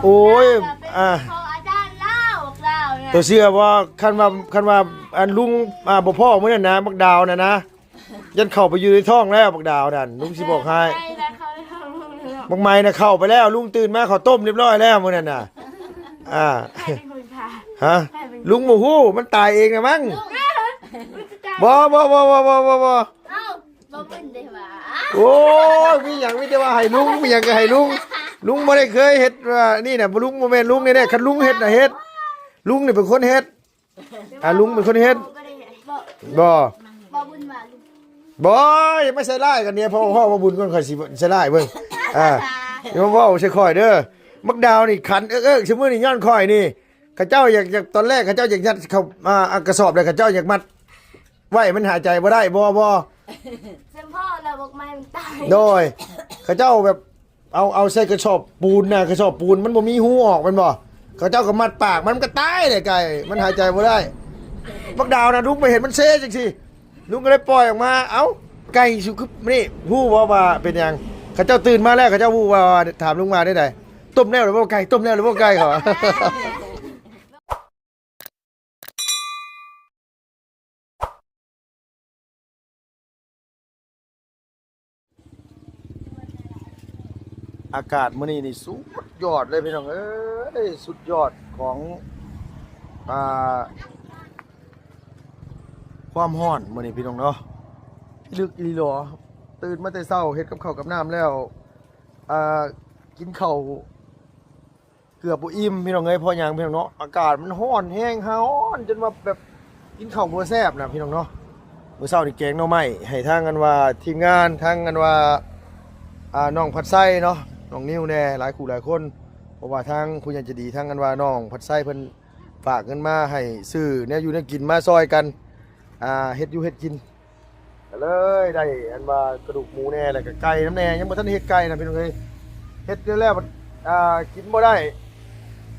ໂອ້ຍ ອ່າ ຂອງອາຈານລາວ ບັກລາວນະ ຕົວເຊື່ອບໍ່? ຄັນວ່າ ຄັນວ່າ ອັນ ລຸງ ອ່າ ບໍ່ພໍ້ມື້ນັ້ນນະ ບັກດາວນັ້ນນະ ຢ້ານເຂົ້າໄປຢູ່ໃນທ້ອງແລ້ວ ບັກດາວນັ້ນ ລຸງຊິບອກໃຫ້. ບັກໄມ້ນະເຂົ້າໄປແລ້ວ ລຸງຕື່ນມາເຂົ້າຕົ້ມຮຽບຮ້ອຍແລ້ວມື້ນັ້ນນະ. ອ່າ ໃຜເປັນຄົນຂ້າ? ຮະ? ລຸງບໍ່ຮູ້ ມັນຕາຍເອງນະມັງ. ບໍ່ ບໍ່ ບໍ່ ບໍ່ ບໍ່ ບໍ່ ບໍ່. ເອົ້າ ບໍ່ເປັນໄດ້ຫວາ? ໂອ້ຍ ມີຫຍັງມີແຕ່ວ່າໃຫ້ລຸງ ມີຫຍັງກໍໃຫ້ລຸງ. ລຸງບໍ່ໄດ້ເຄີຍເຮັດວ່ານີ້ນະ ລຸງບໍ່ແມ່ນລຸງນີ້ເດ້. ຄັນລຸງເຮັດນະເຮັດ ລຸງນີ້ເປັນຄົນເຮັດ. ອ່າ ລຸງເປັນຄົນເຮັດ. ບໍ່ ບໍ່ ບໍ່ບຸນວ່າລຸງ. ບໍ່ ຢ່າມາໃສ່ຮ້າຍກັນເດ້ ເພາະ ເພາະວ່າບຸນກ່ອນຂ້ອຍຊິໃສ່ຮ້າຍເບິ່ງ. ອ່າ ຢ່າມາເວົ້າໃສ່ຂ້ອຍເດີ. ບັກດາວນີ້ຂັນເອິກໆ ຊຸມື້ນີ້ຍ້ອນຂ້ອຍນີ້. ເຂົາເຈົ້າຢາກ ຢາກ ຕອນແລກເຂົາເຈົ້າຢາກຍັດເຂົ້າ ອ່າ ອັດກະສອບ ແລ້ວເຂົາເຈົ້າຢາກມັດໄວ້ ມັນຫາຍໃຈບໍ່ໄດ້. ບໍ່ ບໍ່ ເສຍງພໍ້ແລ້ວ ບັກໄມ້ມັນຕາຍ. ໂດຍ ເຂົາເຈົ້າແບບ ເອົາ ເອົາໃສ່ກະສອບປູນນະ ກະສອບປູນມັນບໍ່ມີຮູອອກແມ່ນບໍ່? ເຂົາເຈົ້າກໍມັດປາກມັນ ມັນກໍຕາຍແຫຼະໄກ່ ມັນຫາຍໃຈບໍ່ໄດ້. ບັກດາວນະ ລຸງໄປເຫັນມັນເຊຈັ່ງຊີ້ ລຸງກໍເລີຍປ່ອຍອອກມາ. ເອົ້າ ໄກ່ສຸຄືນີ້ ຮູ້ບໍ່ວ່າເປັນຫຍັງ? ເຂົາເຈົ້າຕື່ນມາແລ້ວ ເຂົາເຈົ້າຮູ້ວ່າ ຖາມລຸງວ່າແນວໃດ? ຕົ້ມແລ້ວຫຼືບໍ່ໄກ່? ຕົ້ມແລ້ວຫຼືບໍ່ໄກ່? ເຂົາວ່າ. ອາກາດມື້ນີ້ນີ້ສຸດຍອດເລີຍພີ່ນ້ອງເອີຍ ສຸດຍອດຂອງ ອ່າ ຄວາມຮ້ອນມື້ນີ້ພີ່ນ້ອງເນາະ ພິລຶກອີ່ຫຼີຫຼໍ. ຕື່ນມາແຕ່ເຊົ້າ ເຮັດກັບເຂົ້າກັບນ້ຳແລ້ວ ອ່າ ກິນເຂົ້າ ເກືອບບໍ່ອີ່ມພີ່ນ້ອງເອີຍ. ເພາະຫຍັງພີ່ນ້ອງເນາະ? ອາກາດມັນຮ້ອນແຮງ ຮ້ອນຈົນວ່າແບບກິນເຂົ້າບໍ່ແຊບນະພີ່ນ້ອງເນາະ. ມື້ເຊົ້ານີ້ແກງໜໍ່ໄມ້ໃຫ້ທາງອັນວ່າທີມງານ ທາງອັນວ່າ ອ່າ ນ້ອງພັດໄຊເນາະ ນ້ອງນິວແດ່ ຫຼາຍຄູ່ຫຼາຍຄົນ. ເພາະວ່າທາງຜູ້ໃຫຍ່ໃຈດີ ທາງອັນວ່ານ້ອງພັດໄຊເພິ່ນຝາກເງິນມາໃຫ້ຊື້ແນວຢູ່ແນວກິນມາຊ່ອຍກັນ ອ່າ ເຮັດຢູ່ເຮັດກິນ. ກໍເລີຍໄດ້ອັນວ່າກະດູກໝູແດ່ ແລ້ວກໍໄກ່ນຳແດ່. ຍັງບໍ່ທັນໄດ້ເຮັດໄກ່ນະພີ່ນ້ອງເອີຍ ເຮັດແລ້ວ ອ່າ ກິນບໍ່ໄດ້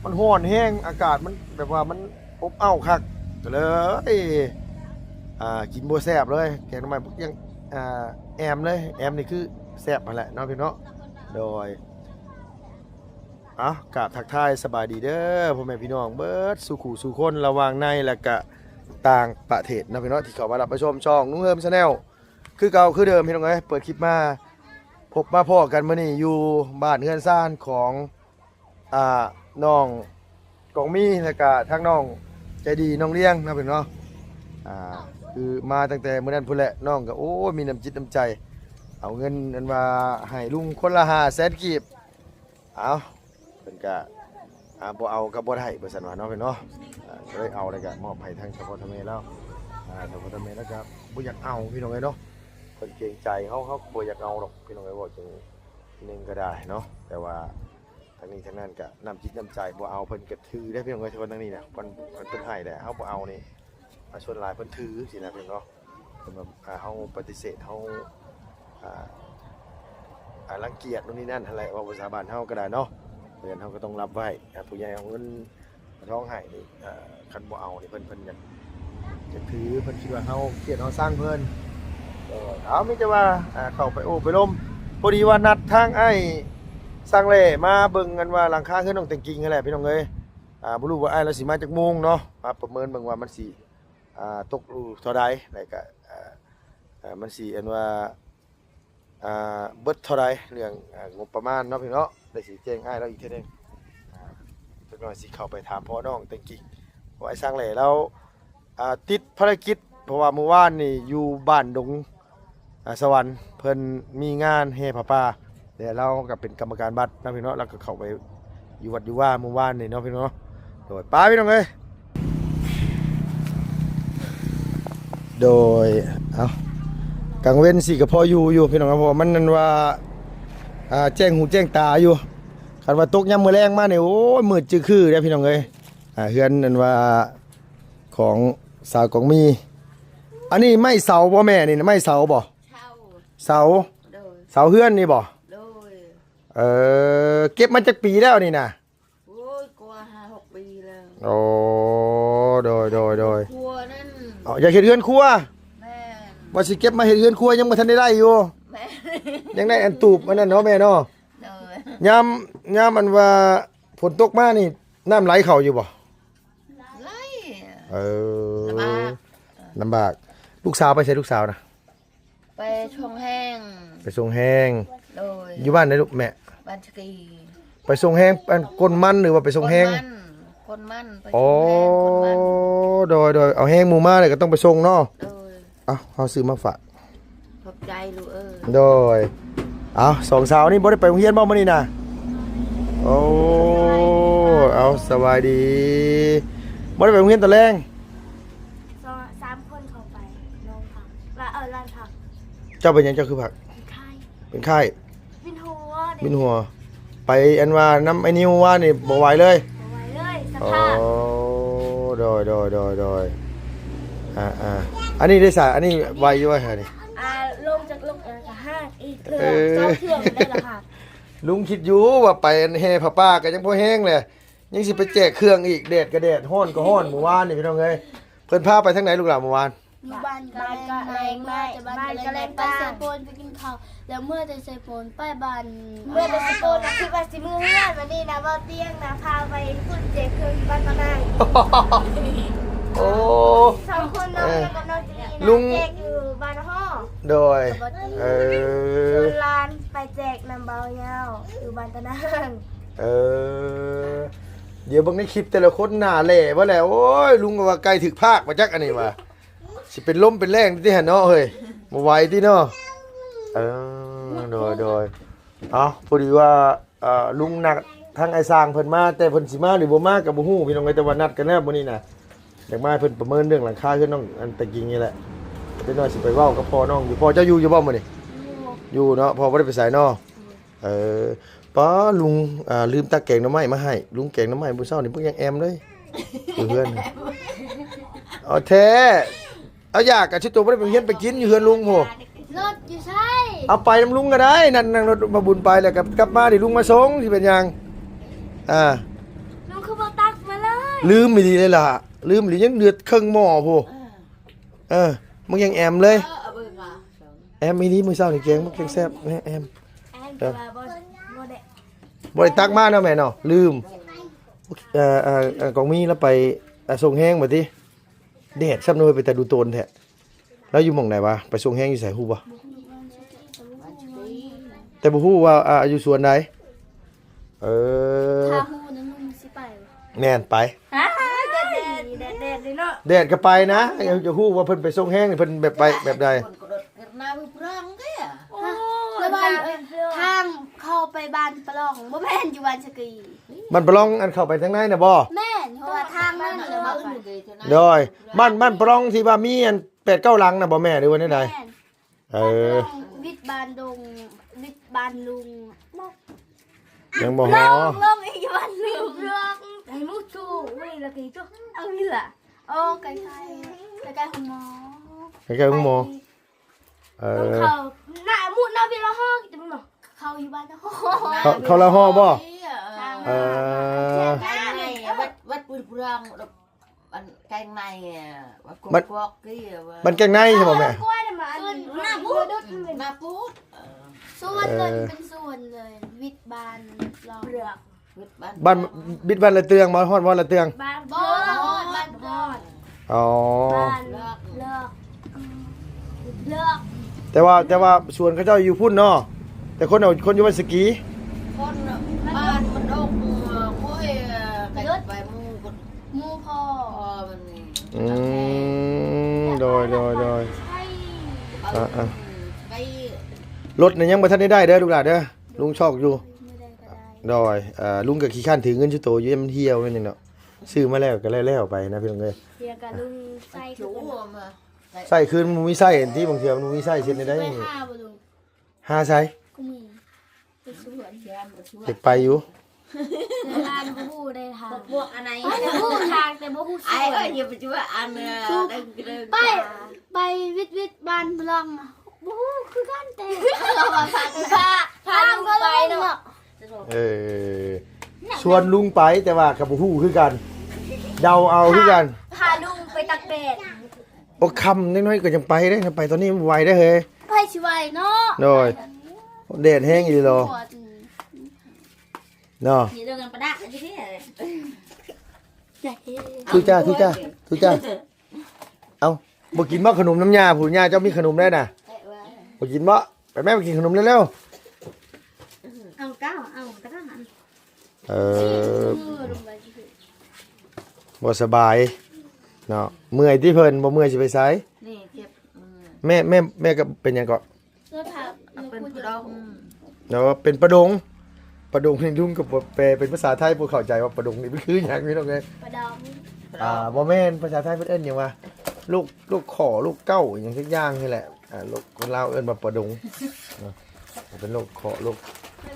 ມັນຮ້ອນແຮງ ອາກາດມັນແບບວ່າມັນອົບເອົ້າຄັກ ກໍເລີຍ ອ່າ ກິນບໍ່ແຊບເລີຍ. ແກງໜໍ່ໄມ້ບັກຢ່າງ ອ່າ ແອມເລີຍ ແອມນີ້ຄືແຊບຫັ້ນແຫຼະເນາະພີ່ນ້ອງເນາະ. ໂດຍ ເອົ້າ ກາບທັກທາຍສະບາຍດີເດີພໍ່ແມ່ພີ່ນ້ອງເບິດສູ່ຄູ່ສູ່ຄົນ ລະຫວ່າງໃນ ແລະກະຕ່າງປະເທດເນາະພີ່ນ້ອງ ທີ່ເຂົ້າມາຮັບມາຊົມຊ່ອງນຸ່ງເຮີມ Channel ຄືເກົ່າຄືເດີມພີ່ນ້ອງເອີຍ. ເປີດຄລິບມາພົບມາພໍ້ກັນມື້ນີ້ຢູ່ບ້ານເຮືອນຊານຂອງ ອ່າ ນ້ອງກອງມີ ແລະກະທາງນ້ອງໃຈດີ ນ້ອງລຽງເນາະພີ່ນ້ອງເນາະ. ອ່າ ຄືມາຕັ້ງແຕ່ມື້ນັ້ນພຸ້ນແຫຼະ ນ້ອງກໍ ໂອ້ຍ ມີນ້ຳຈິດນ້ຳໃຈ ເອົາເງິນອັນວ່າໃຫ້ລຸງຄົນລະຫ້າແສນກີບ. ເອົ້າ ເພິ່ນກະ ອ່າ ບໍ່ເອົາກໍບໍ່ໄດ້ ວ່າຊັ້ນວ່າເນາະ ເພິ່ນເນາະ. ອ່າ ກໍເລີຍເອົາ ແລ້ວກະມອບໃຫ້ທາງສະເພາະເຖົ້າແມ່ລາວ. ອ່າ ສະເພາະເຖົ້າແມ່ລາວກະບໍ່ຢາກເອົາ ພີ່ນ້ອງເອີຍເນາະ ເພິ່ນເກງໃຈເຮົາ ເຮົາກໍບໍ່ຢາກເອົາດອກ ພີ່ນ້ອງເອີຍ. ເວົ້າຈັ່ງໜຶ່ງກໍໄດ້ເນາະ ແຕ່ວ່າທັງນີ້ທັງນັ້ນກະນ້ຳຈິດນ້ຳໃຈ ບໍ່ເອົາເພິ່ນກໍຖືເດ້ ພີ່ນ້ອງເອີຍ. ແຕ່ວ່າທາງນີ້ນະ ເພິ່ນ ເພິ່ນໃຫ້ແຫຼະ ເຮົາບໍ່ເອົານີ້ ອ່າ ສ່ວນຫຼາຍເພິ່ນຖືຊີ້ນະ ພີ່ນ້ອງເນາະ. ເພິ່ນວ່າ ອ່າ ເຮົາປະຕິເສດ ເຮົາ ອ່າ ອ່າ ລັງກຽດໂນ່ນນີ້ນັ້ນຫັ້ນແຫຼະ ເວົ້າພາສາບ້ານເຮົາກໍໄດ້ເນາະ. ເພາະສະນັ້ນເຮົາກໍຕ້ອງຮັບໄວ້ ອ່າ ຜູ້ໃຫຍ່ເອົາເງິນເອົາທອງໃຫ້ນີ້ ເອີ ຄັນບໍ່ເອົານີ້ ເພິ່ນ ເພິ່ນຢາກ ຢາກຖື ເພິ່ນຄິດວ່າເຮົາກຽດເຮົາຊັງເພິ່ນ. ເອີ ເອົາ ມີແຕ່ວ່າ ອ່າ ເຂົ້າໄປໂອ້ໄປລົມ ພໍດີວ່ານັດທາງອ້າຍຊ່າງແຫຼມາເບິ່ງ ອັນວ່າຫຼັງຄາເຮືອນນ້ອງແຕງກິ່ງຫັ້ນແຫຼະ ພີ່ນ້ອງເອີຍ. ອ່າ ບໍ່ຮູ້ວ່າອ້າຍລາວຊິມາຈັກໂມງເນາະ ມາປະເມີນເບິ່ງວ່າມັນຊິ ອ່າ ຕົກຢູ່ເທົ່າໃດ ແລ້ວກະ ອ່າ ອ່າ ມັນຊິ ອັນວ່າ ອ່າ ເບິດເທົ່າໃດ ເລື່ອງ ອ່າ ງົບປະມານເນາະ ພີ່ນ້ອງເນາະ. ແລ້ວຊິແຈ້ງອ້າຍລາວອີກເທື່ອໜຶ່ງ. ອ່າ ຈັກໜ້ອຍຊິເຂົ້າໄປຖາມພໍ່ນ້ອງແຕງກິ່ງ ເພາະອ້າຍຊ່າງແຫຼລາວ ອ່າ ຕິດພາລະກິດ ເພາະວ່າມື້ວານນີ້ຢູ່ບ້ານດົງ ອ່າ ສະຫວັນ ເພິ່ນມີງານແຫ່ຜ້າປ່າ ແລະ ລາວກໍເປັນກຳມະການວັດເນາະ ພີ່ນ້ອງເນາະ. ລາວກໍເຂົ້າໄປຢູ່ວັດຢູ່ວາມື້ວານນີ້ເນາະ ພີ່ນ້ອງເນາະ. ໂດຍ ໄປ ພີ່ນ້ອງເອີຍ ໂດຍ ເອົ້າ ກາງເວັນຊິກໍພໍຢູ່ຢູ່ ພີ່ນ້ອງເນາະ ເພາະວ່າມັນ ນັ້ນວ່າ ອ່າ ແຈ້ງຫູແຈ້ງຕາຢູ່. ຄັນວ່າຕົກຍາມມື້ແລງມານີ້ ໂອ້ຍ ມືດຈື່ຄືເດ້ ພີ່ນ້ອງເອີຍ. ອ່າ ເຮືອນ ນັ້ນວ່າ ຂອງສາວກອງມີ. ອັນນີ້ໄມ້ເສົາບໍ່ແມ່? ນີ້ນະ ໄມ້ເສົາບໍ່? ເສົາ ເສົາ. ໂດຍ ເສົາເຮືອນນີ້ບໍ່? ໂດຍ. ເອີ ເກັບມາຈັກປີແລ້ວນີ້ນະ? ໂອ້ຍ ກວ່າຫ້າຫົກປີແລ້ວ. ໂອ້ ໂດຍ ໂດຍ ໂດຍ. ຄົວນັ້ນ ເອົາ ຢາກເຮັດເຮືອນຄົວ? ແມ່ນ. ວ່າຊິເກັບມາເຮັດເຮືອນຄົວ ຍັງບໍ່ທັນໄດ້ໄດ້ຢູ່. ແມ່ນ. ຍັງໄດ້ອັນຕູບອັນນັ້ນເນາະແມ່ເນາະ. ໂດຍ. ຍາມ ຍາມອັນວ່າ ຝົນຕົກມານີ້ ນ້ຳໄຫຼເຂົ້າຢູ່ບໍ່? ໄຫຼ. ເອີ ລຳບາກ ລຳບາກ. ລູກສາວໄປໃສ ລູກສາວນະ? ໄປຊ່ວງແຮງ. ໄປສົ່ງແຮງ. ໂດຍ. ຢູ່ບ້ານໃດລູກແມ່? ບ້ານສະກີ. ໄປສົ່ງແຮງ ອັນ ກົ້ນມັນ ຫຼືວ່າໄປສົ່ງແຮງ? ກົ້ນມັນ ກົ້ນມັນ ໄປ ອໍ ສົ່ງແຮງ ກົ້ນມັນ. ໂດຍໆ ເອົາແຮງໝູ່ມາແລ້ວກໍຕ້ອງໄປສົ່ງເນາະ. ໂດຍ. ເອົ້າ ເຮົາຊື້ມາຝາກ. ຂອບໃຈລູກເອີຍ. ໂດຍ. ເອົ້າ ສອງສາວນີ້ບໍ່ໄດ້ໄປໂຮງຮຽນບໍ່ມື້ນີ້ນະ? ໂອ້ ເອົ້າ ສະບາຍດີ. ບໍ່ໄດ້ໄປໂຮງຮຽນຕອນແລງ? ສອງ ສາມຄົນເຂົ້າໄປ ໂຮງພັກ ລະ ເອີ ລານພັກ. ເຈົ້າເປັນຫຍັງ ເຈົ້າຄືພັກ? ເປັນໄຂ້. ເປັນໄຂ້? ວິນຫົວເດ້. ວິນຫົວ. ໄປອັນວ່ານຳໄອ້ນິວວານນີ້ບໍ່ໄຫວເລີຍ? ບໍ່ໄຫວເລີຍ ສະພາບ. ອໍ ໂດຍໆໆ ອ່າໆ ອັນນີ້ໄດ້ສາ ອັນນີ້ໄຫວຢູ່ວ່າຫານີ້? ອ່າ ລົງຈາກລົງ ອ່າ ກໍຫາກອີກເທື່ອ ເອີ ສອງເທື່ອໄດ້ລະຫາກ. ລຸງຄິດຢູ່ວ່າໄປອັນແຫ່ຜ້າປ່າກໍຍັງພໍແຮງແຫຼະ ຍັງຊິໄປແຈກເຄື່ອງອີກ ແດດກໍແດດ ຮ້ອນກໍຮ້ອນ. ມື້ວານນີ້ພີ່ນ້ອງເອີຍ ເພິ່ນພາໄປທາງໃດລູກຫຼານມື້ວານ? ຢູ່ບ້ານກະແລງ ມາຈາກບ້ານກະແລງໄປເຊໂປນໄປກິນເຂົ້າ ແລ້ວເມືອແຕ່ເຊໂປນໄປບ້ານ ເມືອແຕ່ເຊໂປນນະ ຄິດວ່າຊິເມືອເຮືອນ ບາດນີ້ນະ ເວົ້າຕຽງນະ ພາໄປພຸ້ນແຈກເຄື່ອງຢູ່ບ້ານປານາງ. ໂອ້ ສອງຄົນນ້ອງ ເອີ ກັບນ້ອງຈີນະ ລຸງແຈກຢູ່ບ້ານຮໍ. ໂດຍ ເອີ ສ່ວນຫຼານໄປແຈກນຳບ່າວຍາວຢູ່ບ້ານຕານາງ. ເອີ ດຽວເບິ່ງໃນຄລິບແຕ່ລະຄົນໜ້າແຫຼວະແຫຼະ. ໂອ້ຍ ລຸງກໍວ່າໄກ່ຖືກພາກວ່າຈັກ ອັນນີ້ວ່າ ຊິເປັນລົມເປັນແລ້ງຕິຫັ້ນເນາະເຮີ້ຍ ບໍ່ໄຫວຕິເນາະ. ເອີ ໂດຍໆ ເອົ້າ ພໍດີວ່າ ເອີ ລຸງນັດທາງອ້າຍຊ່າງເພິ່ນມາ ແຕ່ເພິ່ນຊິມາຫຼືບໍ່ມາກໍບໍ່ຮູ້ພີ່ນ້ອງເອີຍ ແຕ່ວ່ານັດກັນແລ້ວມື້ນີ້ນະ ຢາກມາໃຫ້ເພິ່ນປະເມີນເລື່ອງຫຼັງຄາເຮືອນນ້ອງອັນຕາກິງນີ້ແຫຼະ. ເດັກນ້ອຍຊິໄປເວົ້າກັບພໍ່ນ້ອງຢູ່. ພໍ່ເຈົ້າຢູ່ຢູ່ບໍ່ມື້ນີ້? ຢູ່ ຢູ່ເນາະ ພໍ່ບໍ່ໄດ້ໄປໃສເນາະ. ເອີ ປ້າ ລຸງ ອ່າ ລືມຕັກແກງໜໍ່ໄມ້ມາໃຫ້. ລຸງແກງໜໍ່ໄມ້ມື້ເຊົ້ານີ້ເບິ່ງຍັງແອມເລີຍ ຢູ່ເຮືອນ. ເອົາແທ້ ເອົາຢາກະຊິໂຕບໍ່ໄດ້ໄປໂຮງຮຽນໄປກິນຢູ່ເຮືອນລຸງພຸ້ນ. ລົດຢູ່ໃສ? ເອົາໄປນຳລຸງກໍໄດ້ ນັ່ງ ນັ່ງລົດມາບຸນໄປ ແລ້ວກໍກັບມານີ້ລຸງມາສົ່ງ ຊິເປັນຫຍັງ? ອ່າ ລຸງຄືບໍ່ຕັກມາເລີຍ? ລືມອີ່ຫຼີເລີຍລະ ລືມອີ່ຫຼີ ຍັງເຫຼືອເຄິ່ງໝໍ້ພຸ້ນ. ເອີ ເອີ ມັນຍັງແອມເລີຍ. ເອີ ເອົາເບິ່ງວ່າ ແອມອີ່ຫຼີ ມື້ເຊົ້ານີ້ແກງ ແກງແຊບແອມ. ແອມ ແຕ່ວ່າບໍ່ ບໍ່ໄດ້ ບໍ່ໄດ້ຕັກມາເນາະແມ່ເນາະ ລືມ. ເອີ ເອີ ເອີ ກອງມີລາວໄປ ອ່າ ສົ່ງແຮງບາດນີ້. ແດດຊ້ຳເນາະ ເປັນຕາດູໂຕນແທ້. ລາວຢູ່ໝ່ອງໃດວະ? ໄປສົ່ງແຮງຢູ່ໃສຮູ້ບໍ່? ແຕ່ບໍ່ຮູ້ວ່າ ອ່າ ຢູ່ສວນໃດ. ເອີ ຖ້າຮູ້ນັ້ນມັນຊິໄປບໍ່? ແມ່ນ ໄປ. ອ່າ ແດດ ແດດ ແດດ ແດດເດ້ເນາະ. ແດດກໍໄປນະ ຢາກ ຢາກຮູ້ວ່າເພິ່ນໄປສົ່ງແຮງນີ້ ເພິ່ນແບບໄປແບບໃດ? ໂອ້ຍ ທາງເຂົ້າໄປບ້ານປະລອງ ບໍ່ແມ່ນຢູ່ບ້ານສະກີ. ບ້ານປະລອງ ອັນເຂົ້າໄປທາງໃນນະບໍ່? ແມ່ນ ເພາະວ່າທາງນັ້ນ ໂດຍ ບ້ານ ບ້ານປະລອງທີ່ວ່າມີອັນແປດເກົ້າຫຼັງນະບໍ່ແມ່ ຫຼືວ່າແນວໃດ? ແມ່ນ. ເອີ ວັດບ້ານດົງ ວັດບ້ານລຸງ ຍັງບໍ່ຮອດ ລົງ ລົງອີກວັດລຸງ ໃຫ້ໝູ່ຊູ້ເວີຍ ລະກໍອີກ ເອົານີ້ລະ. ໂອ້ ໃກ້ໆ ໃກ້ໆໂຮງໝໍ ໃກ້ໆໂຮງໝໍ. ເອີ ເຂົ້າ ໜ້າໝູ່ໜ້າວິລະຮອກ ເຂົ້າຢູ່ບ້ານນະ ເຂົ້າ ເຂົ້າລະຮອກບໍ່? ເອີ ວັດ ວັດປຸນເພືອງ ອັນແກງໃນ ວັດກອກກີ ບ້ານແກງໃນໃຊ່ບໍ່ແມ່? ໜ້າປູດ ໜ້າປູດ. ເອີ ສວນເລີຍ ເປັນສວນເລີຍ ວິດບ້ານລອງ ເລືອກ ວິດບ້ານ ວິດບ້ານລະເຕືອງບໍ່? ຮອດບໍ່ລະເຕືອງ? ບ້ານ ບໍ່ຮອດ ບ້ານບໍ່ຮອດ. ອໍ ບ້ານເລືອກ ເລືອກ ເລືອກ. ແຕ່ວ່າ ແຕ່ວ່າສວນເຂົາເຈົ້າຢູ່ພຸ້ນເນາະ ແຕ່ຄົນ ເອົາ ຄົນຢູ່ວັດສະກີ ຄົນບ້ານມັນດອກ ໂອ້ຍ ໄກໄປໝູ່ ໝູ່ພໍ່ ພໍ່ມັນນີ້. ອືມ ໂດຍ ໂດຍ ໂດຍ. ອ່າ ລົດນີ້ຍັງບໍ່ທັນໄດ້ໄດ້ເດີລູກຫຼານເດີ ລຸງຊອກຢູ່. ໂດຍ ເອີ ລຸງກໍຂີ້ຄ້ານຖືເງິນຊຸໂຕຢູ່ ມັນຫ່ຽວແມ່ນຫຍັງເນາະ ຊື້ມາແລ້ວກໍແລ້ວໆໄປນະພີ່ນ້ອງເອີຍ. ເດຍກະລຸງໃສ່ຄືນ ໃສ່ຄືນ ບໍ່ມີໃຊ້ຫັ້ນຕິ ບາງເທື່ອມັນບໍ່ມີໃຊ້ ຊິເຮັດແນວໃດ? ຫາໃສ? ກໍມີ ໄປສວນ ຢາກໄປຢູ່ ແຕ່ຫຼານບໍ່ຮູ້ໄດ້ທາງ ພວກອັນໃດ ຮູ້ທາງແຕ່ບໍ່ຮູ້ສວນ. ອ້າຍເອີຍ ຢ່າໄປຈື່ວ່າອັນ ເອີ ໄປ ໄປວິດໆ ບ້ານລອງ ບໍ່ຮູ້ຄືກັນ ແຕ່ພາ ພາ ພາ ພາລຸງໄປເນາະ. ເອີ ຊວນລຸງໄປ ແຕ່ວ່າກໍບໍ່ຮູ້ຄືກັນ ເດົາເອົາຄືກັນ ພາ ພາລຸງໄປຕັກແດດ. ໂອ້ ຄ່ຳ ເດັກນ້ອຍກໍຍັງໄປເດ້ ໄປຕອນນີ້ບໍ່ໄຫວເດ້ເຮີ້ຍ ໃຜຊິໄຫວເນາະ. ໂດຍ ແດດແຮງອີ່ຫຼີເນາະ. ເນາະ ມີເລື່ອງປະດາກຢູ່ທີ່ ທຸຈ້າ ທຸຈ້າ ທຸຈ້າ. ເອົ້າ ບໍ່ກິນບໍ່ຂະໜົມນຳຍ່າພຸ້ນ ຍ່າເຈົ້າມີຂະໜົມໄດ້ນະ ບໍ່ກິນບໍ່? ໄປແມ່ ໄປກິນຂະໜົມເລັວໆ. ເອົາກ້າວ ເອົາຕະກ້າຫັ້ນ. ເອີ ບໍ່ສະບາຍເນາະ ເມື່ອຍຕິເພິ່ນ ບໍ່ເມື່ອຍຊິໄປໃສ? ນີ້ເຈັບ ແມ່ ແມ່ ແມ່ກໍເປັນຫຍັງເກາະ? ເປັນປະດົງ ເນາະ ເປັນປະດົງ. ປະດົງນີ້ລຸງກໍບໍ່ແປເປັນພາສາໄທ ບໍ່ເຂົ້າໃຈວ່າປະດົງນີ້ມັນຄືຫຍັງ ພີ່ນ້ອງເອີຍ. ປະດອງ ອ່າ ບໍ່ແມ່ນ ພາສາໄທເພິ່ນເອີ້ນຫຍັງວະ ໂລກ ໂລກຂໍ້ ໂລກເກົ້າ ອີຫຍັງສັກຢ່າງນີ້ແຫຼະ. ອ່າ ໂລກ ຄົນລາວເອີ້ນວ່າປະດົງເນາະ ເປັນໂລກເຄາະ ໂລກ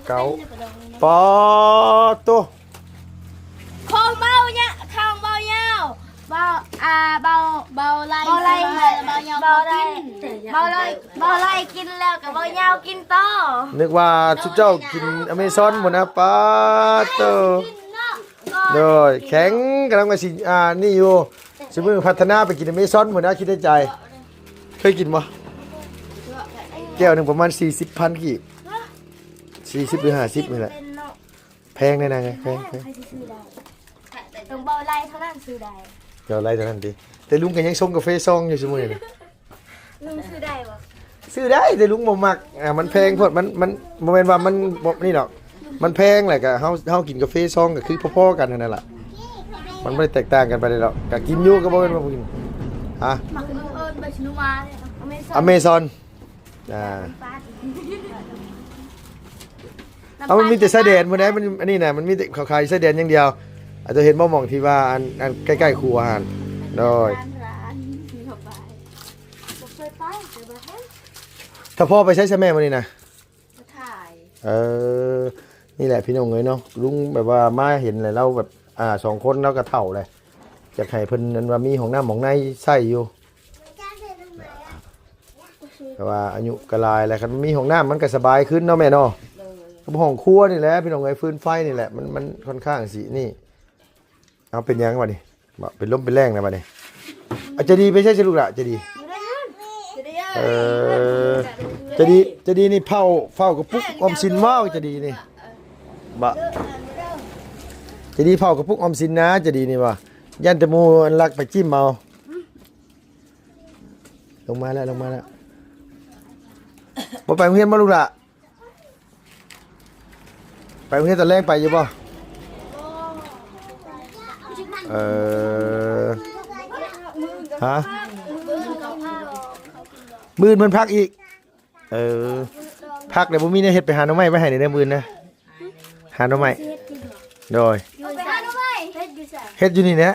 ເກົາ. ປາໂຕ ຂອງເບົາຍາ ຂອງເບົາຍາວ ເບົາ ອ່າ ເບົາ ເບົາໄລ່ ເບົາໄລ່ ເບົາໄລ່ ເບົາໄລ່ກິນແລ້ວກໍເບົາຍາວກິນຕໍ່. ນຶກວ່າຊຸມເຈົ້າກິນອະເມຊອນພຸ້ນນະ. ປາໂຕ ໂດຍ ແຂງ ກຳລັງວ່າຊິ ອ່າ ນີ້ຢູ່ ຊິມື້ພັດທະນາໄປກິນອະເມຊອນພຸ້ນນະ ຄິດໃນໃຈ. ເຄີຍກິນບໍ່? ແກ້ວໜຶ່ງປະມານສີ່ສິບພັນກີບ ສີ່ສິບຫຼືຫ້າສິບນີ້ແຫຼະ. ແພງເດ້ນາງເອີຍ ແພງ ແພງ. ຕ້ອງເບົາໄລ່ເທົ່ານັ້ນຊື້ໄດ້ ເບົາໄລ່ເທົ່ານັ້ນຕິ. ແຕ່ລຸງກໍຍັງຊົງກາເຟຊອງຢູ່ຊຸມື້ນີ້. ລຸງຊື້ໄດ້ບໍ່? ຊື້ໄດ້ ແຕ່ລຸງບໍ່ມັກ ອ່າ ມັນແພງໂພດ. ມັນ ມັນບໍ່ແມ່ນວ່າມັນບໍ່ນີ້ດອກ ມັນແພງ ແລ້ວກໍເຮົາ ເຮົາກິນກາເຟຊອງກໍຄືພໍໆກັນຫັ້ນນະລະ ມັນບໍ່ໄດ້ແຕກຕ່າງກັນປານໃດດອກ. ກໍກິນຢູ່ ກໍບໍ່ແມ່ນວ່າບໍ່ກິນ. ຮະ? ມັກເອີ້ນ ເອີ້ນໃບຊະນຸມາເດ້ ອາເມຊອນ ອາເມຊອນ. ອ່າ ເອົາ ມັນມີແຕ່ຊາຍແດນພຸ້ນໃດ໋ ມັນ ອັນນີ້ນະ ມັນມີແຕ່ເຂົາຂາຍຊາຍແດນຢ່າງດຽວ. ອາດຈະເຫັນບໍ່ ໝ່ອງທີ່ວ່າ ອັນ ອັນໃກ້ໆຄົວຫັ້ນ. ໂດຍ ບໍ່ເຄີຍໄປ ແຕ່ວ່າເຫັນ. ຖ້າພໍ່ໄປໃສຊະແມ່ມື້ນີ້ນະ? ມາຖ່າຍ. ເອີ ນີ້ແຫຼະພີ່ນ້ອງເອີຍເນາະ ລຸງແບບວ່າມາເຫັນແລ້ວ ລາວແບບ ອ່າ ສອງຄົນລາວກໍເຖົ້າແລ້ວ ຢາກໃຫ້ເພິ່ນ ອັນວ່າມີຫ້ອງນ້ຳຫ້ອງໃນໃຊ້ຢູ່. ແຕ່ວ່າອາຍຸກໍຫຼາຍແລ້ວ ຄັນມີຫ້ອງນ້ຳມັນກໍສະບາຍຂຶ້ນເນາະແມ່ເນາະ. ໂດຍ ກັບຫ້ອງຄົວນີ້ແຫຼະພີ່ນ້ອງເອີຍ ຟືນໄຟນີ້ແຫຼະ ມັນ ມັນຄ່ອນຂ້າງຊິນີ້. ເອົາ ເປັນຫຍັງບັດນີ້? ບໍ່ ເປັນລົມເປັນແລງແລ້ວບັດນີ້. ອາ ໃຈດີໄປໃສຊະລູກຫຼ້າ? ໃຈດີ ເອີ ໃຈດີ ໃຈດີນີ້ເຝົ້າ ເຝົ້າກະປຸກອອມສິນບໍ່? ໃຈດີນີ້ ບໍ່ ໃຈດີເຝົ້າກະປຸກອອມສິນນະ ໃຈດີນີ້ບໍ່? ຢ້ານແຕ່ໝູ່ລັກໄປຈິ້ມເອົາ. ລົງມາແລ້ວ ລົງມາແລ້ວ. ບໍ່ໄປໂຮງຮຽນບໍ່ລູກຫຼ້າ? ໄປໂຮງຮຽນຕອນແລງໄປຢູ່ບໍ່? ເອີ ຮະ? ມື້ອື່ນເພິ່ນພັກອີກ. ເອີ ພັກແລ້ວບໍ່ມີແນວເຮັດ ໄປຫາໜໍ່ໄມ້ໄວ້ໃຫ້ແດ່ເດີມື້ອື່ນນະ. ຫາໜໍ່ໄມ້. ໂດຍ ເຮັດຢູ່ໃສ? ເຮັດຢູ່ນີ້ແຫຼະ.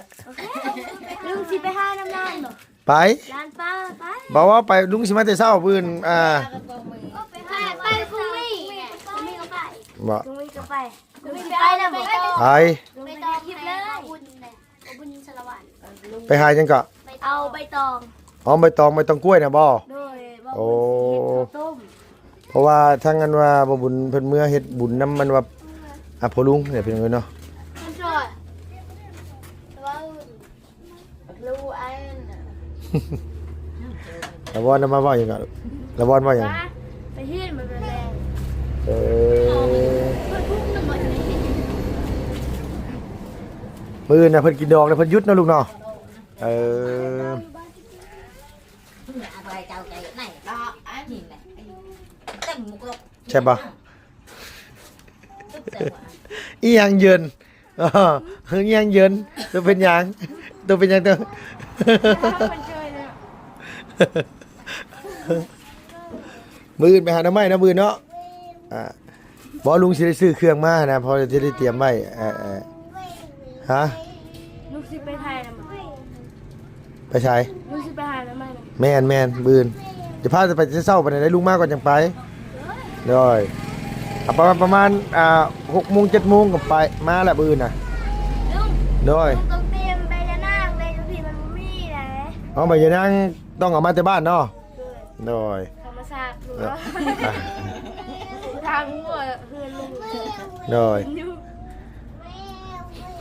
ລຸງຊິໄປຫານຳນານບໍ່? ໄປ ລານປ່າ ໄປ ບໍ່ວ່າໄປ ລຸງຊິມາແຕ່ເຊົ້າມື້ອື່ນ. ອ່າ ໄປ ໄປ ໄປ ບໍ່ ໄປ ໄປນຳບໍ່? ໄປ ໄປ ໄປ ໄປ ໄປ ໄປຫາຫຍັງເກາະ? ເອົາໃບຕອງ ເອົາໃບຕອງ ໃບຕອງກ້ວຍນະບໍ່? ໂດຍ ໂອ້ ເຮັດເຂົ້າຕົ້ມ. ເພາະວ່າທາງອັນວ່າບໍ່ບຸນເພິ່ນເມືອເຮັດບຸນນຳ ມັນວ່າ ອ່າ ພໍ່ລຸງນີ້ພີ່ນ້ອງເອີຍເນາະ. ລະວອນນະມາເວົ້າຫຍັງກະ ລະວອນເວົ້າຫຍັງ? ໄປເຮັດມັນແລ້ວ. ເອີ ມື້ອື່ນນະເພິ່ນກິນດອງນະ ເພິ່ນຢຸດເນາະລູກເນາະ. ເອີ ແຊບບໍ່? ອີ່ຫຍັງເຢັນ? ອໍ ເຮີ້ຍ ອີ່ຫຍັງເຢັນ? ໂຕເປັນຫຍັງ? ໂຕເປັນຫຍັງໂຕ? ມື້ອື່ນໄປຫາໜໍ່ໄມ້ເນາະ ມື້ອື່ນເນາະ. ອ່າ ບໍ່ ລຸງຊິໄດ້ຊື້ເຄື່ອງມາຫັ້ນນະ ເພາະຈະໄດ້ຕຽມໄວ້. ເອີ ເອີ ຮະ? ລຸງຊິໄປຖ່າຍນຳ ໄປໃສ? ລຸງຊິໄປຫາໜໍ່ໄມ້ນຳ. ແມ່ນໆ ມື້ອື່ນ ຈະພາໄປແຕ່ເຊົ້າປານໃດ ລຸງມາກ່ອນຈັ່ງໄປ. ໂດຍ ເອົາປະມານ ປະມານ ອ່າ ຫົກໂມງ ເຈັດໂມງກໍໄປ ມາແລ້ວມື້ອື່ນນະ. ລຸງ ໂດຍ ລຸງຕ້ອງຕຽມໃບຍານາງເດ້ ຢູ່ພີ້ມັນບໍ່ມີເດ້. ເອົາ ໃບຍານາງຕ້ອງເອົາມາແຕ່ບ້ານເນາະ. ໂດຍ ໂດຍ ທຳມະຊາດ ເອີ ທາງຫົວເຮືອນລຸງ. ໂດຍ ຢູ່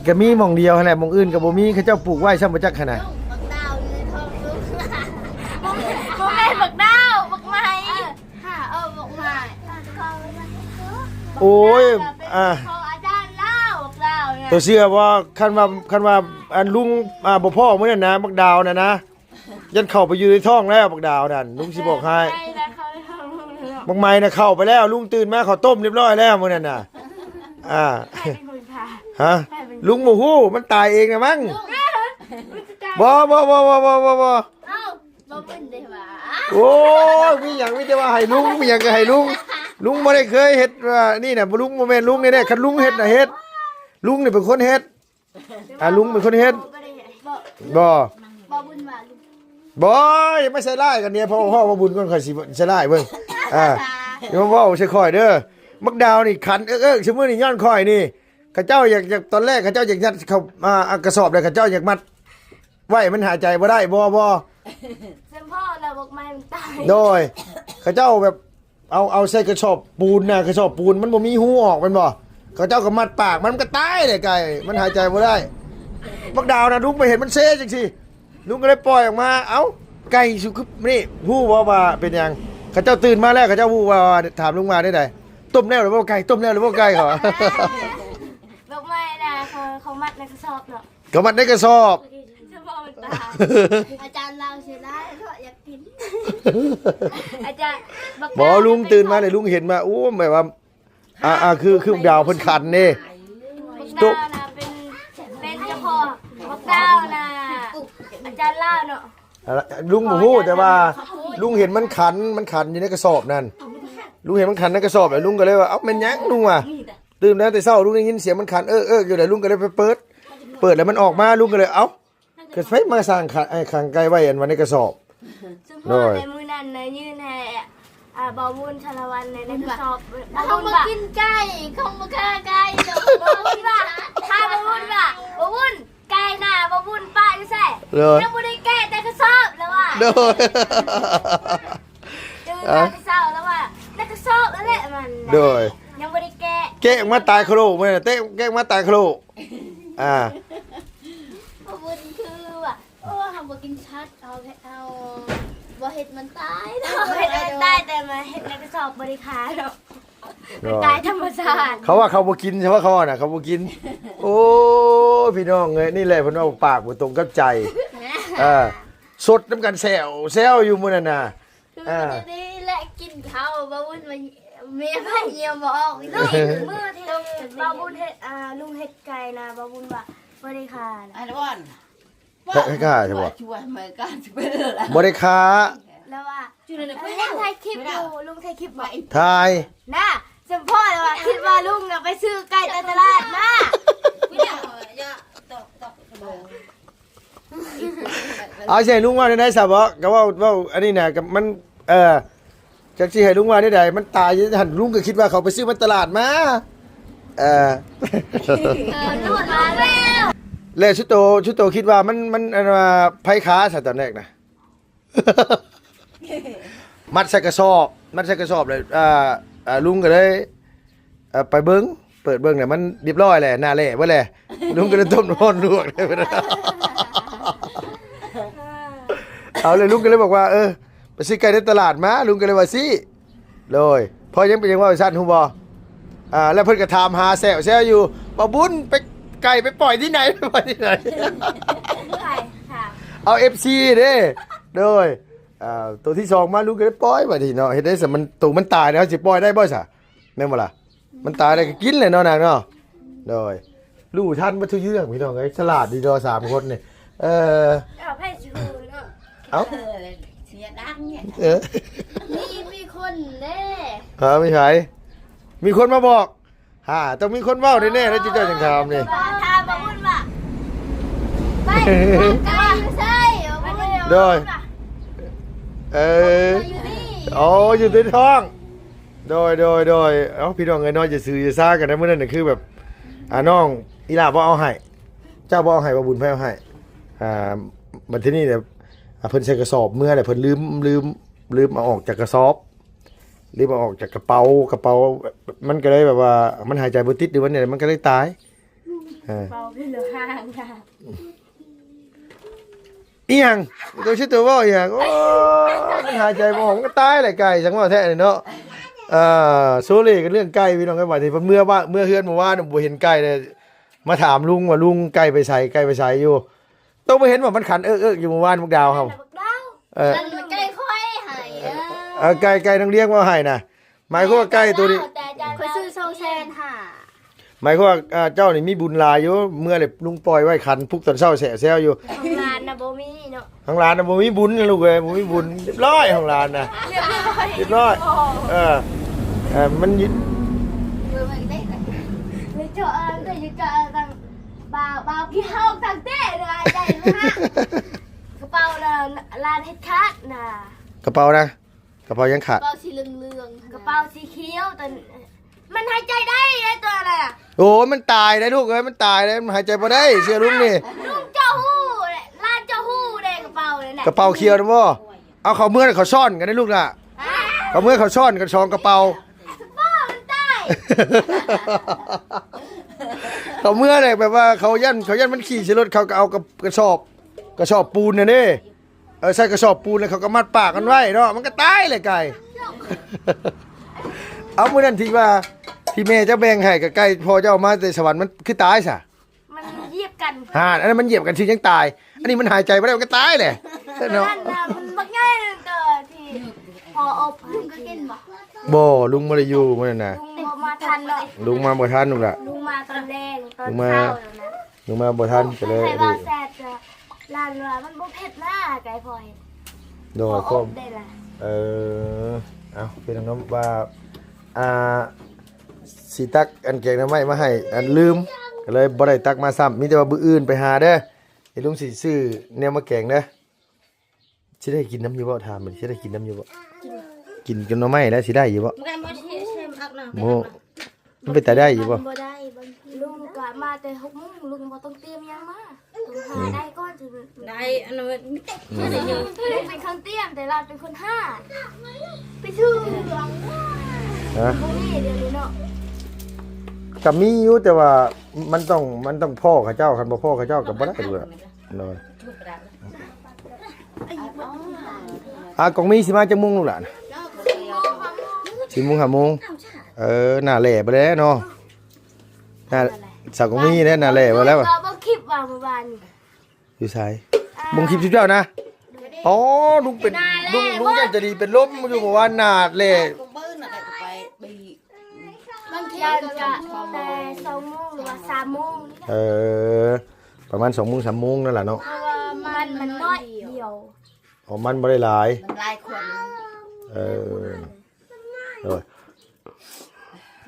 ກໍມີໝ່ອງດຽວຫັ້ນແຫຼະ ໝ່ອງອື່ນກໍບໍ່ມີ ເຂົາເຈົ້າປູກໄວ້ຊ້ຳບໍ່ຈັກຫັ້ນນະ. ບັກດາວຢູ່ໃນທ້ອງລຸງ ບໍ່ແມ່ນບັກດາວ ບັກໄມ້. ເອີ ຫາເອົາບັກໄມ້. ໂອ້ຍ ອ່າ ຂໍອາຈານລະ ໂຕເຊື່ອບໍ່? ຄັນວ່າ ຄັນວ່າອັນລຸງ ອ່າ ບໍ່ພໍ້ມື້ນັ້ນນະ ບັກດາວນັ້ນນະ ຢ້ານເຂົ້າໄປຢູ່ໃນທ້ອງແລ້ວ ບັກດາວນັ້ນ ລຸງຊິບອກໃຫ້. ໄປແລ້ວເຂົ້າໃນທ້ອງລຸງແລ້ວ. ບັກໄມ້ນະເຂົ້າໄປແລ້ວ ລຸງຕື່ນມາເຂົ້າຕົ້ມຮຽບຮ້ອຍແລ້ວມື້ນັ້ນນະ. ອ່າ ໃຜເປັນຄົນພາ? ຮະ? ໃຜເປັນ ລຸງບໍ່ຮູ້ ມັນຕາຍເອງນະມັງ. ບໍ່ ບໍ່ ບໍ່ ບໍ່ ບໍ່ ບໍ່ ບໍ່. ເອົ້າ ບໍ່ບຸນເດ້ຫວາ. ໂອ້ຍ ມີຫຍັງມີແຕ່ວ່າໃຫ້ລຸງ ມີຫຍັງກໍໃຫ້ລຸງ. ລຸງບໍ່ໄດ້ເຄີຍເຮັດວ່ານີ້ນະ ລຸງບໍ່ແມ່ນ ລຸງນີ້ແຫຼະ ຄັນລຸງເຮັດນະເຮັດ. ລຸງນີ້ເປັນຄົນເຮັດ. ອ່າ ລຸງເປັນຄົນເຮັດ. ບໍ່ ບໍ່ ບໍ່ບຸນວ່າລຸງ. ບໍ່ ຢ່າມາໃສ່ຮ້າຍກັນເດ ເພາະ ເພາະວ່າບຸນກ່ອນ ຂ້ອຍຊິໃສ່ຮ້າຍເບິ່ງ. ອ່າ ຢ່າມາເວົ້າໃສ່ຂ້ອຍເດີ. ບັກດາວນີ້ຂັນເອິກໆ ຊຸມື້ນີ້ຍ້ອນຂ້ອຍນີ້. ເຂົາເຈົ້າຢາກ ຢາກ ຕອນແລກເຂົາເຈົ້າຢາກຍັດເຂົ້າ ອ່າ ກະສອບ ແລ້ວເຂົາເຈົ້າຢາກມັດໄວ້ ມັນຫາຍໃຈບໍ່ໄດ້. ບໍ່ ບໍ່ ສຳພໍລະ ບັກໄມ້ມັນຕາຍ. ໂດຍ ເຂົາເຈົ້າແບບ ເອົາ ເອົາໃສ່ກະສອບປູນນະ ກະສອບປູນມັນບໍ່ມີຮູອອກແມ່ນບໍ່? ເຂົາເຈົ້າກໍມັດປາກ ມັນກໍຕາຍເດ້ໄກ່ ມັນຫາຍໃຈບໍ່ໄດ້. ບັກດາວນະ ລຸງໄປເຫັນມັນເຊຈັ່ງຊີ້ ລຸງກໍເລີຍປ່ອຍອອກມາ. ເອົ້າ ໄກ່ສຸຄືນີ້ ຮູ້ບໍ່ວ່າເປັນຫຍັງ? ເຂົາເຈົ້າຕື່ນມາແລ້ວ ເຂົາເຈົ້າຮູ້ວ່າ ຖາມລຸງວ່າແນວໃດ? ຕົ້ມແລ້ວຫຼືບໍ່ໄກ່? ຕົ້ມແລ້ວຫຼືບໍ່ໄກ່? ເຂົາວ່າ ດອກໄມ້ນະ ເຂົາ ເຂົາມັດໃນກະສອບເນາະ. ກໍມັດໃນກະສອບ. ສະເພາະມັນຕາຍ. ອາຈານລາວເສຍດາຍເນາະ ຢາກກິນ. ອາຈານ ບັກ ບໍ່ ດາວ ລຸງຕື່ນມາເລີຍ ລຸງເຫັນມາ ໂອ້ ແບບວ່າ ອ່າ ອ່າ ຄື ຄືດາວເພິ່ນຂັນເດ້. ບັກດາວນະ ເປັນ ເປັນເຈົ້າຂອງ ບັກດາວນະ ອາຈານລາວເນາະ. ອ່າ ລຸງບໍ່ຮູ້ ແຕ່ວ່າລຸງເຫັນມັນຂັນ ມັນຂັນຢູ່ໃນກະສອບນັ້ນ ລຸງເຫັນມັນຂັນໃນກະສອບ ແລ້ວລຸງກໍເລີຍວ່າ ເອົ້າ ແມ່ນຫຍັງ? ລຸງວ່າ ຕື່ນມາແຕ່ເຊົ້າ ລຸງໄດ້ຍິນສຽງມັນຂັນເອິກໆຢູ່ ແລ້ວລຸງກໍເລີຍໄປເປີດ ເປີດແລ້ວມັນອອກມາ ລຸງກໍເລີຍ ເອົ້າ ຄືໃຜມາສ້າງຂັນ ໄອ້ຂັງໄກ່ໄວ້ ອັນວ່າໃນກະສອບ. ສະເພາະ ໂດຍ ໃນມື້ນັ້ນນະ ຍື່ນໃຫ້ ອ່າ ບ່າວບຸນ ສາລະວັນ ໃນ ໃນກະສອບ ເຂົາບໍ່ກິນໄກ່ ເຂົາບໍ່ຂ້າໄກ່. ບ່າວບຸນວ່າ ຖ້າບ່າວບຸນວ່າ ບ່າວບຸນ ໄກ່ນະ ບ່າວບຸນປະຢູ່ໃສ? ໂດຍ ຍັງບໍ່ໄດ້ແກະແຕ່ກະສອບລະວ່າ. ໂດຍ ຕື່ນມາແຕ່ເຊົ້າລະວ່າ ໃນກະສອບນັ້ນແຫຼະມັນ. ໂດຍ ຍັງບໍ່ໄດ້ແກະ ແກະອອກມາຕາຍໂຄໂລ ມື້ນັ້ນເຕະ ແກະອອກມາຕາຍໂຄໂລ. ອ່າ ບ່າວບຸນຄືວ່າ ໂອ້ ເຮົາບໍ່ກິນສັດ ເຮົາ ເຮົາບໍ່ເຮັດມັນຕາຍເນາະ. ບໍ່ເຮັດໃຫ້ມັນຕາຍ ແຕ່ມາເຮັດໃນກະສອບບໍ່ໄດ້ຂ້າເນາະ. ໂດຍ ມັນຕາຍທຳມະຊາດ. ເຂົາວ່າເຂົາບໍ່ກິນ ເຂົາວ່າເຂົານະ ເຂົາບໍ່ກິນ. ໂອ້ຍ ພີ່ນ້ອງເອີຍ ນີ້ແຫຼະເພິ່ນເວົ້າປາກບໍ່ຕົງກັບໃຈ. ເອີ ສົດນຳກັນແຊວ ແຊວຢູ່ມື້ນັ້ນນະ. ຄື ອ່າ ນີ້ແຫຼະກິນເຂົ້າ ບ່າວບຸນວ່າ ແມ່ວ່າຍ່ຽວບໍ່ອອກ. ມື້ທີ່ບ່າວບຸນເຮັດ ອ່າ ລຸງເຮັດໄກ່ນະ ບ່າວບຸນວ່າບໍ່ໄດ້ຂ້ານະ. ອັນວ່າ ໃຜຂ້າ ໃຜຂ້າ ໃຊ່ບໍ່? ບໍ່ໄດ້ຂ້າ ແລ້ວວ່າ ເຮັດຖ່າຍຄລິບຢູ່ ລຸງຖ່າຍຄລິບບໍ່? ຖ່າຍນະ ສຳພໍລະວ່າ ຄິດວ່າລຸງນະໄປຊື້ໄກ່ແຕ່ຕະຫຼາດມາ. ເອົາ ຊິໃຫ້ລຸງເວົ້າແນວໃດຊະບໍ? ກໍເວົ້າ ເວົ້າອັນນີ້ນະ ກໍມັນ ເອີ ຈັກຊິໃຫ້ລຸງວ່າແນວໃດ ມັນຕາຍຢູ່ຫັ້ນ ລຸງກໍຄິດວ່າເຂົາໄປຊື້ມາຕະຫຼາດມາ. ເອີ ເອີ ລຸງມາແລ້ວ. ແລ້ວຊຸໂຕ ຊຸໂຕຄິດວ່າມັນ ມັນ ອັນວ່າ ໃຜຂ້າຊະຕອນແລກນະ? ມັດໃສ່ກະສອບ ມັດໃສ່ກະສອບແລ້ວ ອ່າ ອ່າ ລຸງກໍເລີຍ ເອີ ໄປເບິ່ງ ເປີດເບິ່ງແລ້ວມັນຮຽບຮ້ອຍແຫຼະ ໜ້າແຫຼະເບິດແຫຼະ ລຸງກໍເລີຍຕົ້ມນ້ຳຮ້ອນລວກ. ເອົາ ແລ້ວລຸງກໍເລີຍບອກວ່າ ເອີ ໄປຊື້ໄກ່ໃນຕະຫຼາດມາ ລຸງກໍເລີຍວ່າຊີ້. ໂດຍ ເພາະຫຍັງ ເປັນຫຍັງເວົ້າຊັ້ນ ຮູ້ບໍ່? ອ່າ ແລ້ວເພິ່ນກໍຖາມຫາແຊວໆຢູ່ ບ່າວບຸນ ໄປ ໄກ່ໄປປ່ອຍທີ່ໃດ ໄປປ່ອຍທີ່ໃດ? ເອົາ ເອັຟຊີ ເດ້. ໂດຍ ອ່າ ໂຕທີສອງມາ ລຸງກໍໄດ້ປ່ອຍບາດນີ້ເນາະ ເຮັດໄດ້ຊະ ມັນ ໂຕມັນຕາຍແລ້ວ ເຮົາຊິປ່ອຍໄດ້ບໍ່ຊະ? ແມ່ນບໍ່ລະ? ມັນຕາຍແລ້ວກໍກິນແຫຼະເນາະນາງເນາະ. ໂດຍ ຮູ້ທັນເບິດທຸກເລື່ອງ ພີ່ນ້ອງເອີຍ ສະຫຼາດດີເນາະ ສາມຄົນນີ້. ເອີ ເອົາ ໃຜຊິຮູ້ເນາະ. ເອົ້າ ເອີ ເສຍດັງນີ້ ເອີ ມີ ມີຄົນເດ້. ຮະ ມີໃຜ? ມີຄົນມາບອກ? ຫາ ຕ້ອງມີຄົນເວົ້າແນ່ໆ ແລ້ວເຈົ້າຈັ່ງຖາມນີ້. ຖາມບ່າວບຸນວ່າ ໄປ ໄກ່ຢູ່ໃສ? ໂດຍ ເອີ ຢູ່ນີ້ ໂອ້ ຢູ່ໃນທ້ອງ. ໂດຍ ໂດຍ ໂດຍ ເອົ້າ ພີ່ນ້ອງເອີຍເນາະ ຢ່າຊື່ຢ່າຊາກັນນະ. ມື້ນັ້ນນະຄືແບບ ອ່າ ນ້ອງອີ່ຫຼ້າບໍ່ເອົາໃຫ້ ເຈົ້າບໍ່ເອົາໃຫ້ ບ່າວບຸນ ໃຜເອົາໃຫ້? ອ່າ ບັດທີນີ້ແຫຼະ ອ່າ ເພິ່ນໃສ່ກະສອບເມືອແຫຼະ ເພິ່ນລືມ ລືມ ລືມເອົາອອກຈາກກະສອບ ລືມເອົາອອກຈາກກະເປົາ ກະເປົາ ມັນກໍເລີຍແບບວ່າ ມັນຫາຍໃຈບໍ່ຕິດ ຫຼືວ່າແນວໃດ ມັນກໍເລີຍຕາຍ. ເອີ ເປົາຄືຫາງ ອີ່ຫຍັງ? ໂຕຊິໂຕເວົ້າອີ່ຫຍັງ? ໂອ້ຍ ມັນຫາຍໃຈບໍ່ອອກ ມັນກໍຕາຍແຫຼະໄກ່ ຈັ່ງເວົ້າແທ້ນີ້ເນາະ. ເອີ ໂຊເລກັນເລື່ອງໄກ່ ພີ່ນ້ອງເອີຍ. ບາດນີ້ເພິ່ນເມືອບ້ານ ເມືອເຮືອນມື້ວານ ບໍ່ເຫັນໄກ່ເລີຍ. ມາຖາມລຸງວ່າ ລຸງ ໄກ່ໄປໃສ ໄກ່ໄປໃສຢູ່? ໂຕບໍ່ເຫັນວ່າມັນຂັນເອິກໆຢູ່ມື້ວານ ບັກດາວເຮົາ ບັກດາວ ເອີ ອັນໄກ່ຂ້ອຍໃຫ້ ເອີ ເອີ ໄກ່ ໄກ່ນ້ອງລ້ຽງເວົ້າໃຫ້ນະ ໝາຍຄວາມວ່າໄກ່ໂຕນີ້ ຂ້ອຍຊື້ສອງແສນຫ້າ ໝາຍຄວາມວ່າ ອ່າ ເຈົ້ານີ້ມີບຸນຫຼາຍຢູ່ ເມື່ອແລ້ວລຸງປ່ອຍໄວ້ຂັນ ປຸກຕອນເຊົ້າແຊວໆຢູ່ ຂອງຫຼານນະບໍ່ມີເນາະ ຂອງຫຼານນະບໍ່ມີບຸນນະລູກເອີຍ ບໍ່ມີບຸນ ຮຽບຮ້ອຍຂອງຫຼານນະ ຮຽບຮ້ອຍ ຮຽບຮ້ອຍ ເອີ ເອີ ມັນ ເອີ ເຈົ້າເອີ ເຈົ້າຢູ່ ເຈົ້າເອີ ຕັ້ງ ບ່າວ ບ່າວກິນເຮົາຕັ້ງແຕ່ເດີ ໃຫຍ່ມາກ ກະເປົານະ ຫຼານເຮັດຂາດນະ ກະເປົານະ ກະເປົາຫຍັງຂາດ? ກະເປົາສີເຫຼືອງໆ ກະເປົາສີຂຽວ ຕົວ ມັນຫາຍໃຈໄດ້ເດ້ຕົວນັ້ນນະ ໂອ້ຍ ມັນຕາຍໄດ໋ລູກເອີຍ ມັນຕາຍໄດ໋ ມັນຫາຍໃຈບໍ່ໄດ້ ເຊື່ອລຸງນີ້ ລຸງເຈົ້າຮູ້ແຫຼະ ຫຼານເຈົ້າຮູ້ເດ້ ກະເປົານັ້ນນະ ກະເປົາຂຽວນະບໍ່? ເອົາເຂົ້າເມືອເຂົາຊ້ອນກັນໄດ໋ລູກລະ ເຂົ້າເມືອເຂົາຊ້ອນກັນສອງກະເປົາ ກະເປົາມັນຕາຍ ເຂົາເມືອແຫຼະ ແບບວ່າເຂົາຢ້ານ ເຂົາຢ້ານມັນຂີ້ໃສ່ລົດ ເຂົາກະເອົາກະ ກະສອບ ກະສອບປູນຫັ້ນເດ້ ເອີ ໃສ່ກະສອບປູນແລ້ວເຂົາກໍມັດປາກມັນໄວ້ເນາະ ມັນກໍຕາຍແຫຼະໄກ່ ເອົາ ມື້ນັ້ນທີ່ວ່າ ທີ່ແມ່ເຈົ້າແບ່ງໃຫ້ກັບໄກ່ພໍ່ເຈົ້າເອົາມາແຕ່ສະຫວັນ ມັນຄືຕາຍຊະ? ມັນຢຽບກັນ ຫາ ອັນນັ້ນມັນຢຽບກັນຊື່ຍັງຕາຍ ອັນນີ້ມັນຫາຍໃຈບໍ່ໄດ້ ມັນກໍຕາຍແຫຼະເນາະ ມັນບັກໃຫຍ່ ທີ່ພໍອົບ ລຸງກໍກິນບໍ່? ບໍ່ ລຸງບໍ່ໄດ້ຢູ່ມື້ນັ້ນນະ ລຸງບໍ່ມາທັນເນາະ ລຸງມາບໍ່ທັນລູກລະ ລຸງມາຕອນແລງ ຕອນເຊົ້າ ລຸງມາ ນະ ລຸງມາບໍ່ທັນ ກໍເລີຍ ໃຜວ່າແຊບ ກໍຫຼານວ່າມັນບໍ່ເຜັດນະ ໄກ່ພອຍ ໂດຍ ພໍອົບໄດ້ລະ ເອີ ເອົາ ເປັນຫຍັງເນາະ ວ່າ ອ່າ ຊິຕັກອັນແກງໜໍ່ໄມ້ມາໃຫ້ ອັນລືມ ກໍເລີຍບໍ່ໄດ້ຕັກມາຊ້ຳ ມີແຕ່ວ່າມື້ອື່ນໄປຫາເດີ ດຽວລຸງຊິຊື້ແນວມາແກງເດີ ຊິໄດ້ກິນນຳຢູ່ບໍ່? ຖາມມັນ ຊິໄດ້ກິນນຳຢູ່ບໍ່? ກິນ ກິນກັບໜໍ່ໄມ້ແລ້ວຊິໄດ້ຢູ່ບໍ່? ໂອ້ ມັນເປັນຕາໄດ້ຢູ່ບໍ່? ບໍ່ໄດ້ ລຸງກະມາແຕ່ຫົກໂມງ ລຸງບໍ່ຕ້ອງຕຽມຫຍັງມາ ຕ້ອງຫາໄດ້ກ່ອນ ໄດ້ ອັນນັ້ນ ອືມ ລຸງເປັນຄົນຕຽມ ແຕ່ຫຼານເປັນຄົນຫາ ໄປຊື່ ຮະ ບໍ່ມີດຽວນີ້ເນາະ ກະມີຢູ່ ແຕ່ວ່າມັນຕ້ອງ ມັນຕ້ອງພໍ້ເຂົາເຈົ້າ ຄັນບໍ່ພໍ້ເຂົາເຈົ້າກະບໍ່ໄດ້ ໂດຍ ອາ ກອງມີຊິມາຈັກໂມງລູກຫຼານ? ສີ່ໂມງ ຫ້າໂມງ ເອີ ໜ້າແຫຼໄປແລ້ວເນາະ ໜ້າ ສາວກອງມີເດ້ ໜ້າແຫຼໄປແລ້ວ ເບິ່ງຄລິບວ່າມື້ວານນີ້ ຢູ່ໃສ? ເບິ່ງຄລິບເຈົ້ານະ ອໍ ລຸງເປັນ ລຸງ ລຸງຢ້ານຈະດີເປັນລົມຢູ່ເມື່ອວານ ໜ້າແຫຼ ບາງທີກໍແຕ່ສອງໂມງ ຫຼືວ່າສາມໂມງ ເອີ ປະມານສອງໂມງ ສາມໂມງນັ້ນລະເນາະ ເພາະວ່າມັນ ມັນນ້ອຍດຽວ ອໍ ມັນບໍ່ໄດ້ຫຼາຍ ມັນຫຼາຍຄົນ ເອີ ໂດຍ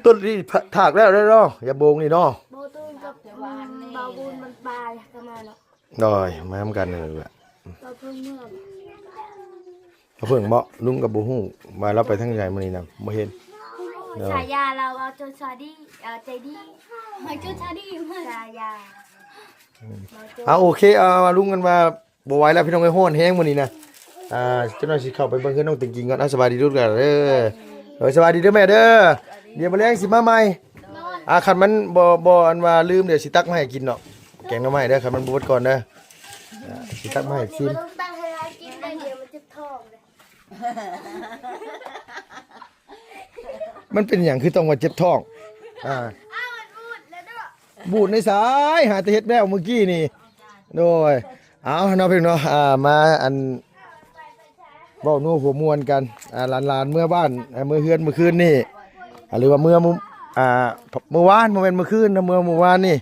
ຕົ້ນນີ້ຖາກແລ້ວເນາະ ຢ່າໂບງນີ້ເນາະ ບໍ່ ຕົ້ນກັບ ເບົາບຸນມັນປາຍກໍມາເນາະ ໂດຍ ມານຳກັນນີ້ແຫຼະ ເບົາເພິ່ງເມືອ ເພິ່ງເບາະ ລຸງກໍບໍ່ຮູ້ວ່າລາວໄປທາງໃດມື້ນີ້ນະ ບໍ່ເຫັນ ໂດຍ ສາຍາລາວວ່າໂຈນສາດີ ເອີ ໃຈດີ ໃຫ້ໂຈນສາດີ ສາຍາ ເອົາ ໂອເຄ ເອົາ ລຸງກັນວ່າບໍ່ໄຫວແລ້ວພີ່ນ້ອງເອີຍ ຮ້ອນແຮງມື້ນີ້ນະ ອ່າ ຈັກໜ້ອຍຊິເຂົ້າໄປເບິ່ງເຮືອນນ້ອງຕິງກິງກ່ອນ ເອົາ ສະບາຍດີລູກຫຼານເດີ ໂດຍ ສະບາຍດີເດີແມ່ເດີ ດຽວມື້ແລງຊິມາໃໝ່ ອ່າ ຄັນມັນບໍ່ ບໍ່ ອັນວ່າລືມ ດຽວຊິຕັກມາໃຫ້ກິນເນາະ ແກງໜໍ່ໄມ້ເດີ ຄັນມັນບໍ່ເບິດກ່ອນເດີ ອ່າ ຊິຕັກມາໃຫ້ກິນ ບໍ່ຕ້ອງຕັກໃຫ້ຫຼາຍກິນເດີ ດຽວມັນເຈັບທ້ອງເດີ ມັນເປັນຫຍັງຄືຕ້ອງວ່າເຈັບທ້ອງ? ອ່າ ອ້າວ ມັນບູດແລ້ວເນາະ ບູດໃນສາຍ ຫາແຕ່ເຮັດແລ້ວມື້ກີ້ນີ້ ໂດຍ ເອົາເນາະ ພີ່ນ້ອງເນາະ ອ່າ ມາ ອັນ ເວົ້ານົວຫົວມ່ວນກັນ ອ່າ ຫຼານໆ ເມືອບ້ານ ອ່າ ເມືອເຮືອນມື້ຄືນນີ້ ອ່າ ຫຼືວ່າເມືອມື້ ອ່າ ມື້ວານ ບໍ່ແມ່ນມື້ຄືນນະ ເມືອມື້ວານນີ້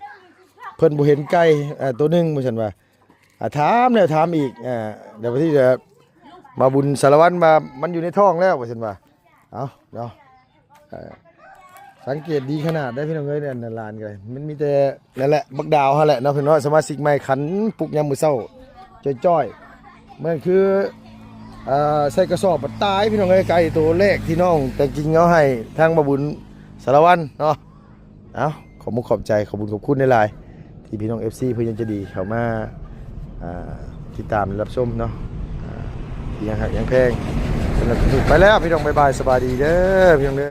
ເພິ່ນບໍ່ເຫັນໄກ່ ອ່າ ໂຕໜຶ່ງ ວ່າຊັ້ນວ່າ ອ່າ ຖາມແລ້ວຖາມອີກ ອ່າ ແລ້ວບາດນີ້ ມາບຸນສາລະວັນວ່າມັນຢູ່ໃນທ້ອງແລ້ວ ວ່າຊັ້ນວ່າ ເອົາເນາະ ເອີ ສັງເກດດີຂະໜາດເດ້ພີ່ນ້ອງເອີຍ ອັນຫຼານກໍໄດ້ ມັນມີແຕ່ນັ້ນແຫຼະ ບັກດາວຫັ້ນແຫຼະເນາະ ພີ່ນ້ອງ ສະມາຊິກໃໝ່ ຂັນປຸກຍາມມື້ເຊົ້າ ຈ່ອຍໆ ມັນຄື ເອີ ໃສ່ກະສອບ ຕາຍພີ່ນ້ອງເອີຍ ໄກ່ໂຕແລກທີ່ນ້ອງແຕງກິງເອົາໃຫ້ທາງບ່າວບຸນສາລະວັນເນາະ ເອົາ ຂອບມຸກຂອບໃຈ ຂອບບຸນຂອບຄຸນຫຼາຍໆ ທີ່ພີ່ນ້ອງເອັຟຊີ ເພິ່ນຍັງໃຈດີເຂົ້າມາ ອ່າ ຕິດຕາມ ແລະ ຮັບຊົມເນາະ ອ່າ ທີ່ຍັງຮັກຍັງແພງ ສຳລັບຄລິບນີ້ໄປແລ້ວ ພີ່ນ້ອງ ບາຍບາຍ ສະບາຍດີເດີ ພີ່ນ້ອງເດີ.